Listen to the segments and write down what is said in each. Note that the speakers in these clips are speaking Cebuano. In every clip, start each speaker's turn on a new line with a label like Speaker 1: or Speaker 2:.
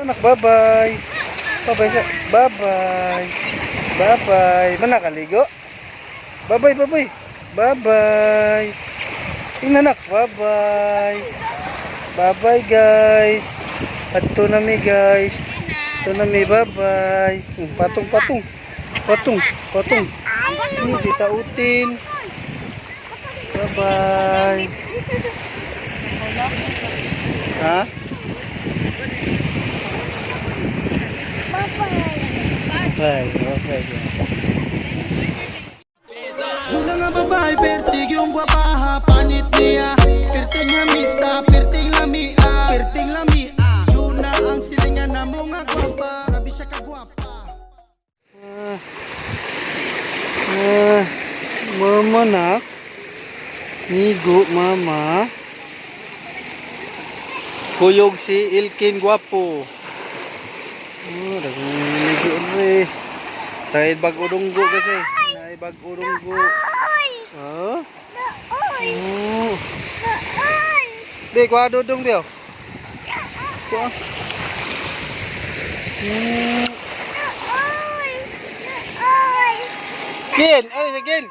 Speaker 1: Anak, bye-bye. Bye-bye sa. Bye-bye. Bye-bye. Mana kaligo? Bye-bye, bye-bye. Bye-bye. Tingnan, anak, bye-bye. Bye-bye, guys. Adto na mi, guys. Adto na mi, bye-bye. Patong, patong. Patong, patong. Ini ditautin. Bye-bye. Ha? Bye. Bye. Bye.
Speaker 2: Una nga babae, pertig yung gwapaha. Panit niya, perting nga misa. Perting lamia, perting lamia. Juna ang silingan na mo nga gwapa. Grabe siya kagwapa.
Speaker 1: Ah, ah, mama nak. Migo, mama. Kuyog si Ilkin Guapo. Oh, daghang migo re. Dahil bago dunggo kasi. Dahil bago dunggo. Oh? Oh. Di, kuha dudong di oh. Kuha. Kin, ay, sige, Kin.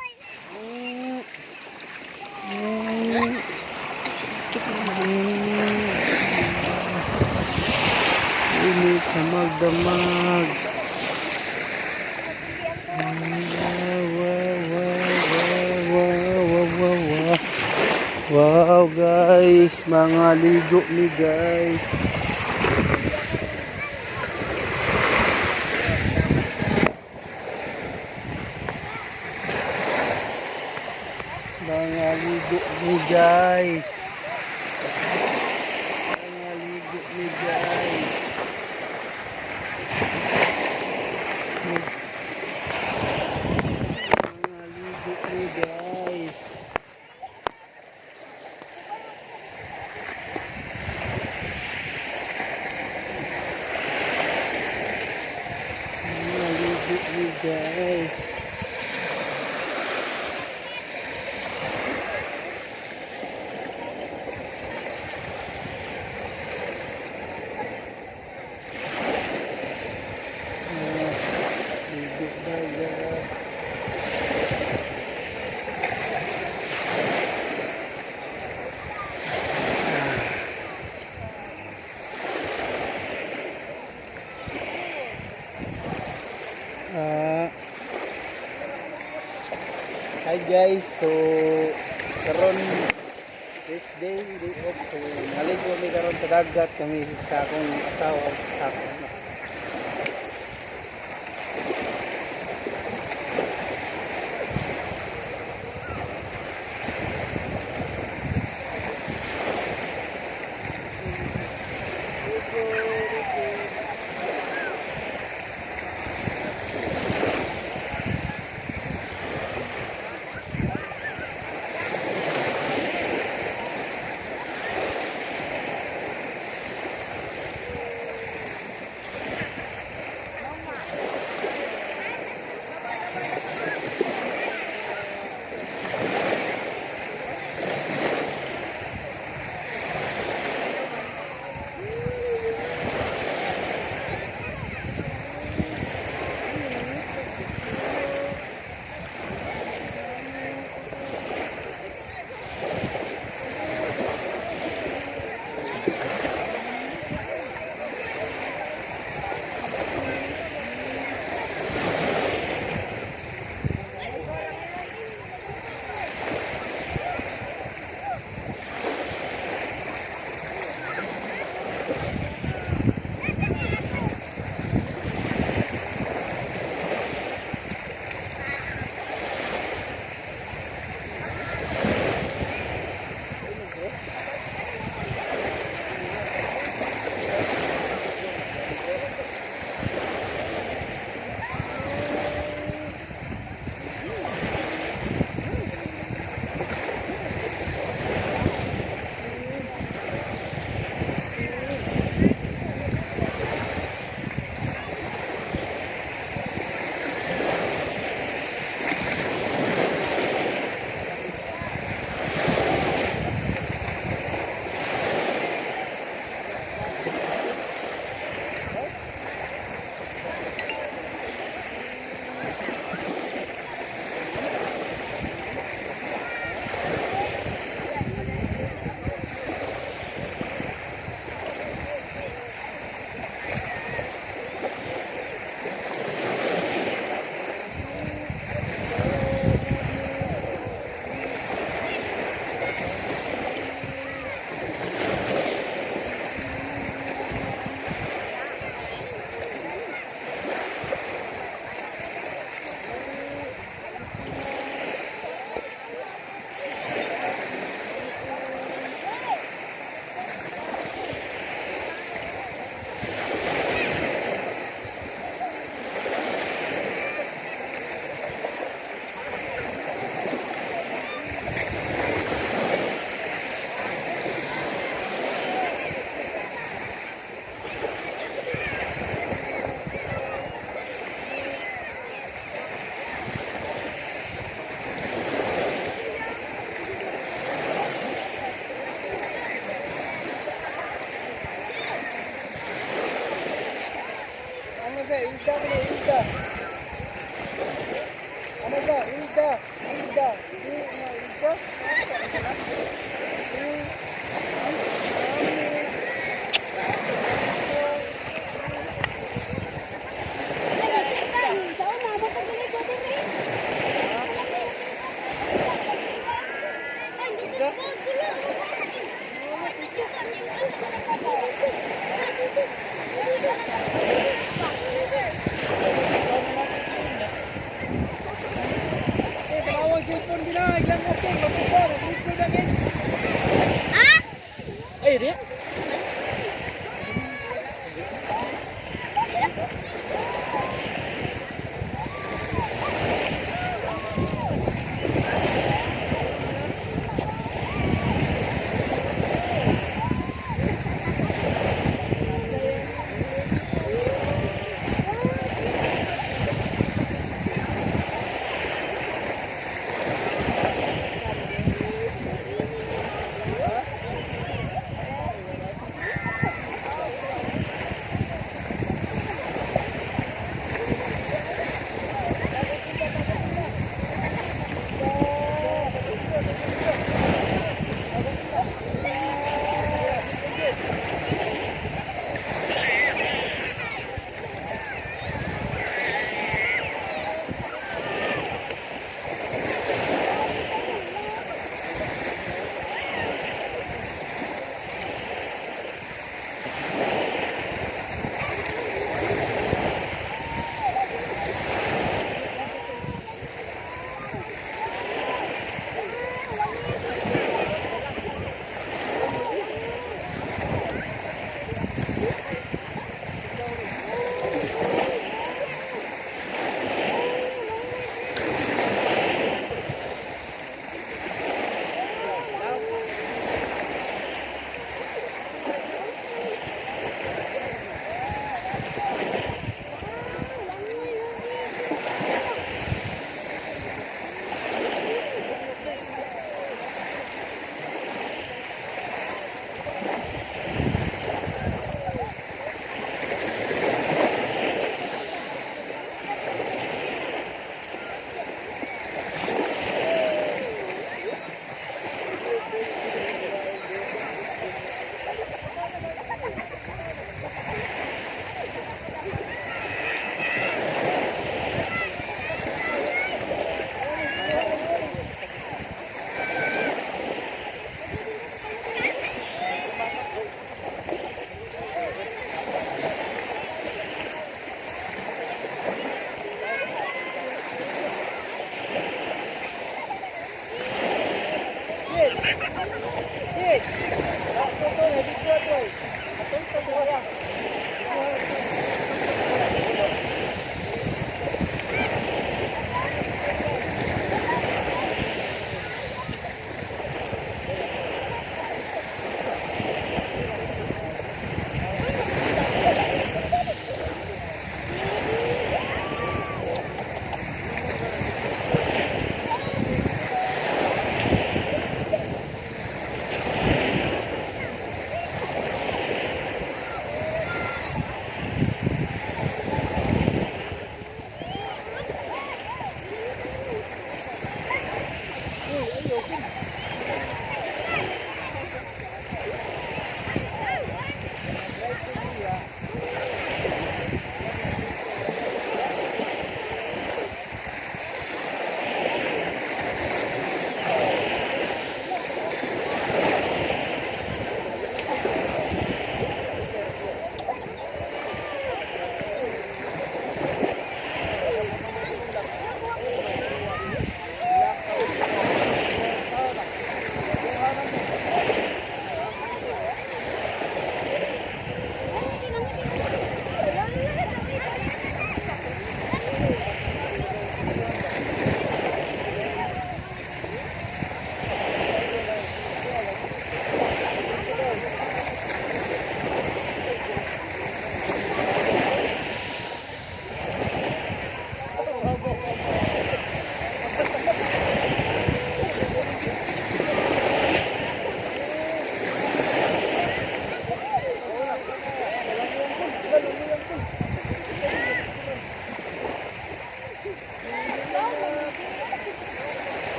Speaker 1: Init sa magdamag. Wow, wow. Wow, guys, mga ligo ni guys. Mga ligo ni guys. Mga ligo ni guys. Mga ligo ni guys. Mga ligo ni guys. Ah, ligo dagat. Ah. Hi guys, so karon this day, day off, so naligo mi karon sa dagat kami sa akong asawa ug sa akong anak. Ano sa Ilda ko na Ilda. Ano ba? Ilda. Ilda. Di na Ilda. Eh, panawag cellphone gina. Ilang option. Mabuka. Nag-record na gin.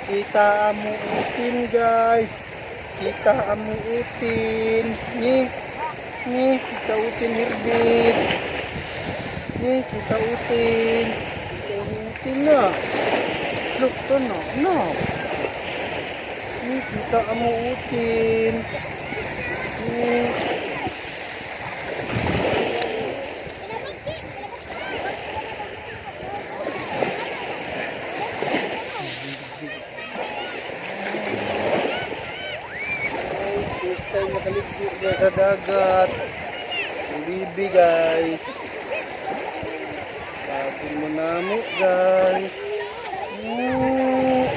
Speaker 1: Kita amo utin, guys. Kita amo utin. Ni. Ni, kita utin hirbit. Ni, kita utin. Kita utin na. Look to no. No. Ni, kita amo utin. Ni. Ay, first time nakaligyo siya sa dagat. Ang bibi, guys. Tapon mo namo, guys. Woo!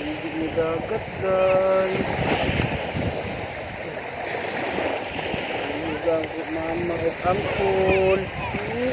Speaker 1: Bibi ni dagat, guys. Hanggang ko mama at angkol. Woo!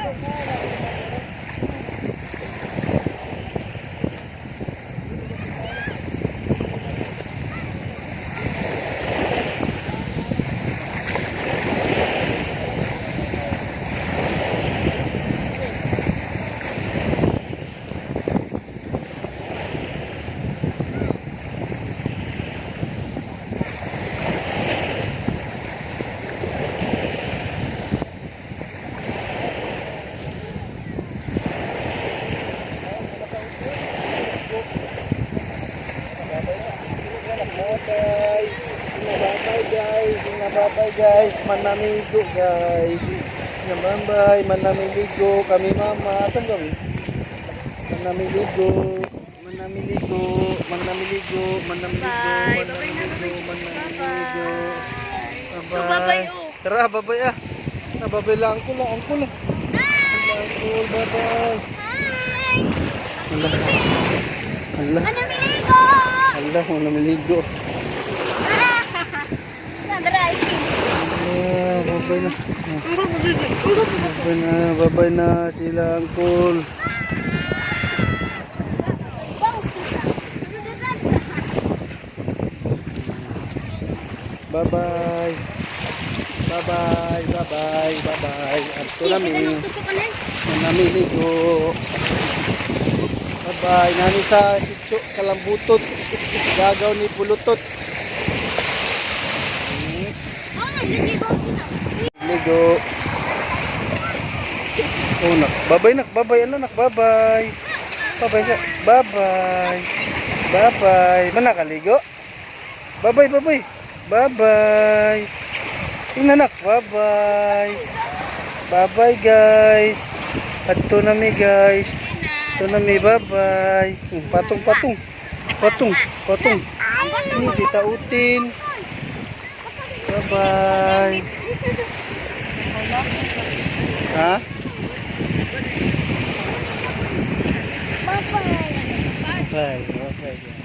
Speaker 1: Bye-bye. Bye-bye, guys. Bye-bye, guys. Manamigo, guys. Bye-bye. Manamiligo. Kami mama. Saan kami? Manamiligo. Manamiligo. Manamiligo. Manamiligo.
Speaker 3: Bye. Bye-bye na,
Speaker 1: Manamiligo. Manamiligo.
Speaker 3: Bye-bye. Bye-bye, oh.
Speaker 1: Tara, bye-bye ah. Ah, bye-bye lang. Uncle lang, uncle lang. Uncle, bye-bye.
Speaker 3: Hi!
Speaker 1: Hala. Hala.
Speaker 3: Manamiligo!
Speaker 1: Hala, manamiligo.
Speaker 3: Sandra,
Speaker 1: Ah, bye-bye na. Bye-bye na, bye-bye na sila, uncle. Bye-bye. Bye-bye, bye-bye, bye-bye. Adto nami. Manamiligo. Bye-bye. Nani sa sitio Kalambutot. Gagaw ni Pulutot. Ligo. Oh, nak. Bye-bye, nak. Bye-bye. Ano, nak? Bye-bye. Bye-bye siya. Bye-bye. Bye-bye. Mana kaligo? Bye-bye, bye-bye. Bye-bye. Tingnan, nak. Bye-bye. Bye-bye, guys. Adto na mi, guys. Adto na mi. Bye-bye. Patong, patong. Patong, patong. Ini ditautin. Bye-bye. Ha?
Speaker 3: Bye-bye.
Speaker 1: Bye. Bye-bye.